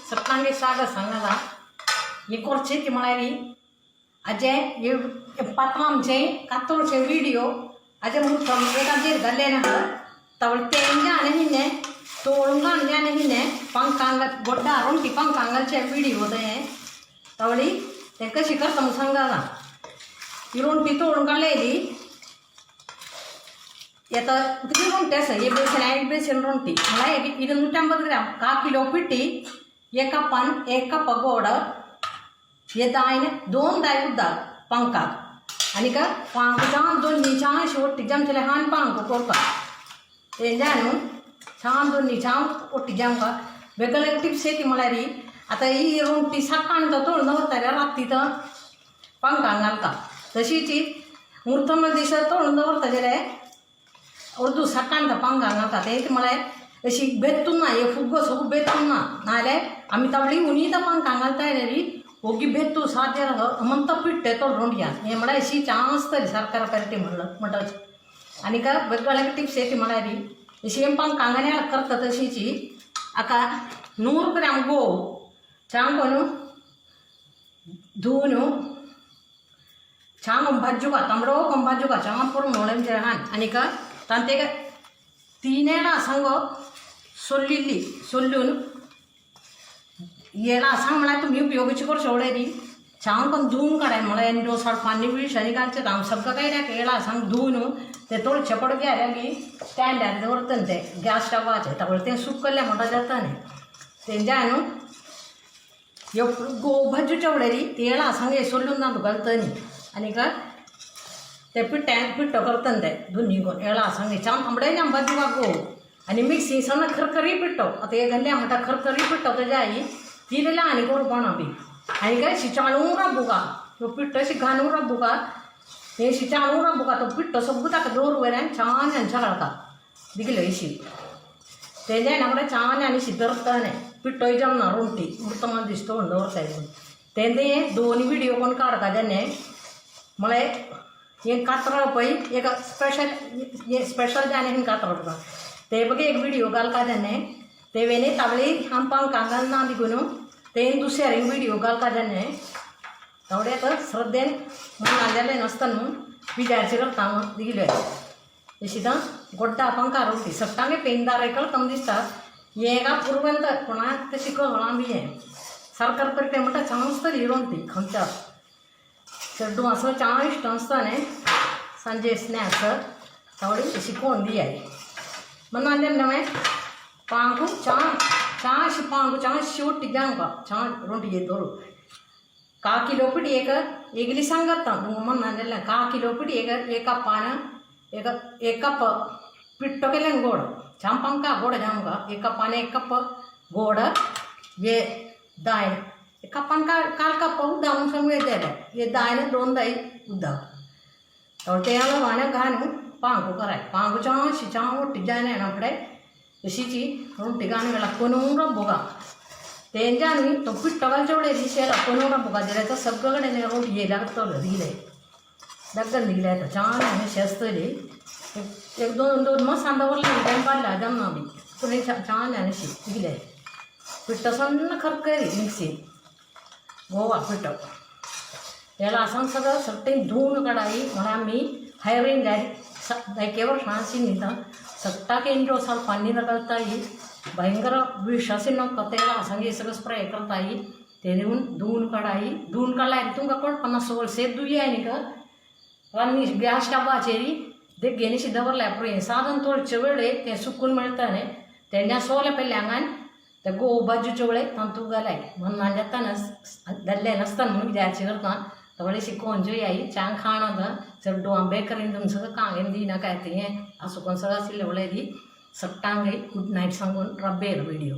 सट्टांगे सागर सांगला ही करची ती म्हळ्यार आजे हे पातलामचे कातोळचे व्हिडिओ आजे मुर्थम एकाचेर घाल्ले ना तवळ तेंजाने हिने तोळून जाने हिने पंखांग गोड्डा रोंटी पंखांगालचे व्हिडिओ ते तवळी ते कशी करता म्हणून सांगा. ही रोंटी तोडून काडलेली. आता किती रोंटी आसा? हे बेसन, एक बेसन रोंटी म्हळ्यार 250 ग्राम. का किलो पिठी, एक कपान एक कप गोड, हे दायन दोन दाय उदक पंखाक आनी का पांक छान दोन्ही छान अशी ओट्टी जमचेले हान पांक करपाक तेंजा न्हू छान दोन्ही छान ओट्टी जमका. वेगळे टिप्स येते म्हळ्यार आता ही रोंटी सकाळ तर तोडून दवरता, राती तर पंखाक घालता. तशीच मुर्तम दिसा तोडून दवरता जाल्यार अर्दू सकाळ तर पंखाक घालता. ते म्हळ्यार अशी बेत्तून ना, हे फुग्गो सगळो बेत्तून ना. नाजाल्यार आमी तावळी उनी तर पंखाक घालता रे, ओगी बेत्तू साध्य अमंत पिट्टे तो रोंडयान. हे म्हळ्यार अशी चान्स तरी सरकार पेरटी म्हणलं म्हणटाची. आनी का वेगवेगळे टिप्स येते म्हळ्यार अशी हें पंखांगाने करता तशीची. आका 100 ग्राम गोव छान कोणू धुवून छान भाजूका, तांबडो कोण भाजूका छान पुरो मोळें हान. आनी का तांते तीन सांगो सोल्लिल्ली सोल्लून येला सांग म्हळ्यार तुमी उपयोगाची करू शेवडे ती छान कोण धुवून काडाय. म्हळ्यार एंडो पानी बिळशांनी घालचें हांव सगळं काय ना. येला सांग धुवून ते तोळचे पड घ्या की स्टँडार दवरता ते गॅस स्टवाचेर तवळ तें सुकल्लें म्हणटा जाता न्ही. तेंच्या न्हू ह्यो गो भाजूच्या वळेरी ती येळा सांग हे सोल्लून ना घालता न्ही. आनी का ते पिठ्या पिठ्ठो करता ते दोन्ही कोण येळा सांग छान तांबडे जाम भाजूका गो आनी मिक्सी सण खरखरी पिठ्ठो. आतां हे घाल्ल्या म्हणटा खरखरी पिठ्ठो तेज्या आई ती जाल्यार आनी करूं बी. आनी काय शिचाणू राबुका तो पिठ्ठो अशी घालून राबुका, हे शिचाणू राबुका तो पिठ्ठो सगळो ताका दवर वयल्यान छान हेंच्या घालता दिगले अशी तेज्या नाकडे छान आनी शी धरता न्ही पिठ्ठोय जमना रोंटी मुर्तमान दिसतो म्हणून दवरताय. तेंदे दोन व्हिडिओ कोण काडता जेन्ना म्हळ्यार हे कातरा पळय एक स्पेशल, हे स्पेशल जाणे कातरा ते बघ एक व्हिडिओ घालता जेन्ना ते वेने तावळी आम पंखाक घालना दिगून ते दुसऱ्या एक व्हिडिओ घालता जेन्ना तावडे. आतां श्रद्धेन म्हणून जालें नासता न्हू विचारचे करता दिगले अशी गोड्डा पंखा रोटी सट्टांगे पेंदार कळटा दिसता. हें का पुर्वंत कोणाक तशी कळना बी. हें सरकार करते म्हणटा चान्स तरी रोंटी खंयच्या चेडूं आसलो चा इश्ट आसता न्ही सांजे स्नॅक्स तावडी शिकोवन दियाय म्हणून नवें पांकू चा चा अशी पांकू चा शेवटी जावंका छान रोंटी धरू. का किलो पिठी एक एगली सांगता म्हणून जाल्यार का किलो पिठी एक एक कपान एक एक कप पिट्टो केल्यान गोड छान पंखा गोड जावंका. एक कपान एक कप गोड, ये दायन एक कपान का काल कप उद्दा म्हणून सांगू येते, हे दायन दोन दाय उद्दा. तर ते वाण्या घालून पांकू कराय पांकू छान अशी छान ओट्टी जायना ना अशीची रोटी घालून वेळा कोणून रब्बुका तेंच्या न्ही तो पिट्टो घालचे वडे दिशेला कोणून रब्बुका जाल्यार तो सगळे कडेन रोटी येयला लागतलो दिले दग्गन दिले. आतां छान अशी आसतली एक दोन दोन मसान दवरले टायम काडला जमना बी पूण छान अशी दिले पिट्टो सण्ण खरखरी मिक्सी गोवा पिट्टो त्याला सांग सगळं सगळें धुवून काडाई. म्हणून आमी हायरिंग जाय वर्षां न्हिता सट्टाक एंड्रो साल पाणी घालताई भयंकर विष नका तेला सांगे सगळं स्प्रे करताई. ते दिवन धुवून काडाई. धुवून काडल्यार तुमकां कोण पन्नास वर्स दुया न्ही का आनी गॅस स्टवाचेर देगेनी दवरल्या पळय साधन तोळचे वेळे तें सुकून मेळटा न्ही. तेन्ना सोले पयले हांगान ते गो बाजूचे वेळे तांतू घालाय म्हणून जाता जाल्लें नासता म्हणून विचारचें करता. तवळे शिकोवन जोय चांग खाण आतां चेडूं बेकरीन तुम सगळं कांग दिना काय तें असो कोण सगळं आशिल्लें वळेरी सट्टांग गुड नायट सांगून रब्बेर व्हिडिओ.